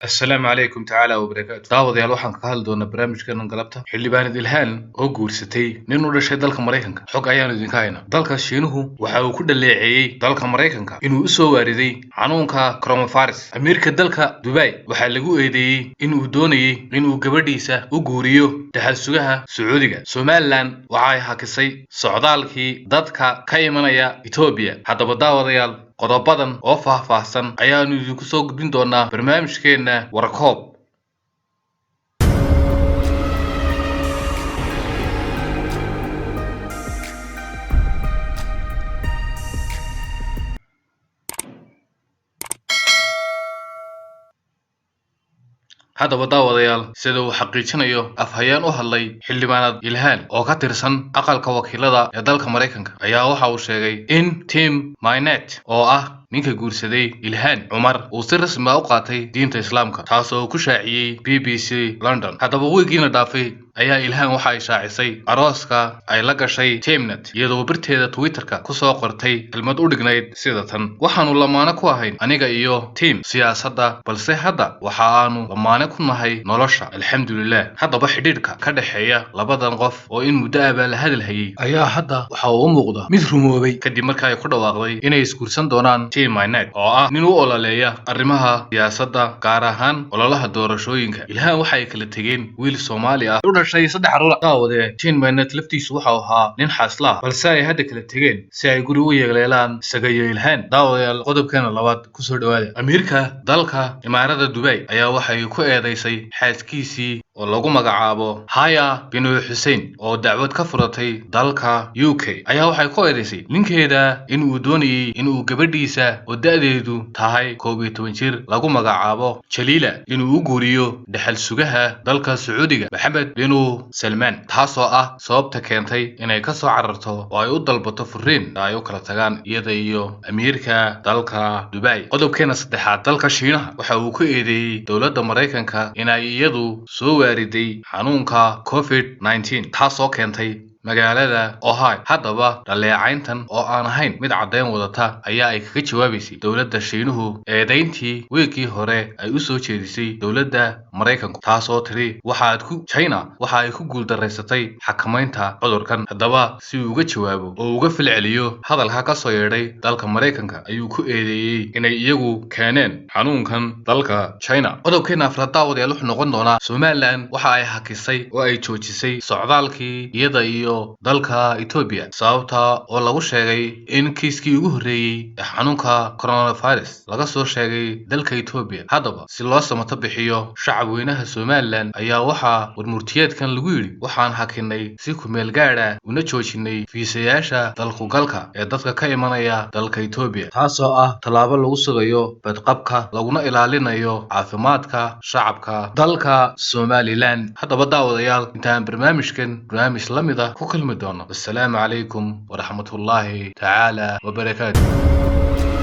Asalaamu calaykum tacaala wabarakaatu. Daawadayaal, waxaan ka hadli doonaa barnaamijkeena galabta xildhibaanad Ilhaan oo guursatay nin u dhashay dalka Maraykanka. Xog ayaanu idinka haynaa. Dalka Shiinuhu waxa uu ku dhaleeceeyey dalka Maraykanka inuu u soo waariday xanuunka coronavirus. Amiirka dalka Dubai waxaa lagu eedeeyey inuu doonayey inuu gabadhiisa u guuriyo dhaxal sugaha Sacuudiga. Somaliland waxa ay hakisay socdaalkii dadka ka imanaya Etoobiya. Haddaba daawadayaal, qodobadan oo faahfaahsan ayaanu idinku soo gudbin doonaa barnaamijkeena Warkoob. Haddaba daawadayaal, sida uu xaqiijinayo afhayeen u hadlay xildhibaanad Ilhaan oo ka tirsan aqalka wakiilada ee dalka Maraykanka, ayaa waxa uu sheegay in Tim Mynett oo ah ninka guursaday Ilhaan Cumar uu si rasmi ah u qaatay diinta Islaamka, taas oo uu ku shaaciyey BBC London. Haddaba wiigiina dhaafay ayaa Ilhaan waxa ay shaacisay arooska ay la gashay Timnet, iyadoo barteeda Twitterka kusoo qortay kelmad u dhignayd sida tan: "Waxaanu lamaane ku ahayn aniga iyo Tim siyaasadda, balse hadda waxa aanu lamaane ku nahay nolosha, alxamdulilah." Haddaba xidhiidhka ka dhexeeya labadan qof oo in muddo ah baa la hadal hayay ayaa hadda waxa uu u muuqda mid rumoobay, kadib marka ay ku dhawaaqday inay isguursan doonaan Tim Mynett oo ah nin u ololeeya arrimaha siyaasadda, gaar ahaan ololaha doorashooyinka. Ilhaan waxa ay kala tegeen wiil Soomaali ah u dhashay saddex carruur. Daawadee, Tim Mynett laftiisu waxa uu ahaa nin xaasla ah, balse ay hadda kala tegeen si ay guri u yeeleelaan isaga iyo Ilhaan. Daawadayaal, qodobkeena labaad kusoo dhawaada. Amiirka dalka Imaarada Dubai ayaa waxay ku eedeysay xaaskiisii oo lagu magacaabo Haya binu Xussein oo dacwad ka furatay dalka UK, ayaa waxay ku eedeysay ninkeeda in uu doonayey in uu gabadhiisa oo da'deedu tahay 11 jir lagu magacaabo Jaliila inuu u guuriyo dhaxal sugaha dalka Sacuudiga Maxamed binu Salmaan, taasoo ah sababta keentay inay ka soo cararto oo ay u dalbato furiin ay u kala tagaan iyada iyo amiirka dalka Dubai. Qodobkeena saddexaad, dalka Shiinaha waxa uu ku eedeeyey dowladda Maraykanka inay iyadu soo waariday xanuunka COVID-19, taasoo keentay magaalada Ohio. Haddaba dhaleecayntan oo aan ahayn mid caddayn wadata ayaa ay kaga jawaabaysay dowladda Shiinuhu eedayntii wiigii hore ay u soo jeedisay dowladda Maraykanku, taasoo tidhi waxaad ku China waxa ay ku guuldaraysatay xakamaynta cudurkan. Haddaba si uu uga jawaabo oo uga falceliyo hadalka ka soo yeedhay dalka Maraykanka, ayuu ku eedeeyey inay iyagu keeneen xanuunkan dalka China. Qodobkeena afraad, daawadayaal, wuxuu noqon doonaa Somaliland waxa ay hakisay oo ay joojisay socdaalkii iyada iyo dalka Ethiopia, sababta oo lagu sheegay in kiiskii ugu horreeyey ee xanuunka coronavirus laga soo sheegay dalka Ethiopia. Haddaba si loo samato bixiyo shacab weynaha Somaliland ayaa waxaa warmurtiyeedkan lagu yidhi: "Waxaan hakinay si ku meel gaadh ah una joojinay fiisayaasha dalku-galka ee dadka ka imanaya dalka Ethiopia, taasoo ah tallaabo lagu sugayo badqabka laguna ilaalinayo caafimaadka shacabka dalka Somaliland." Haddaba daawadayaal, intaan barnaamijkan barnaamij la mid ah ku kulmi doono, assalaamu calaykum waraxmatullaahi tacaala wabarakaatu.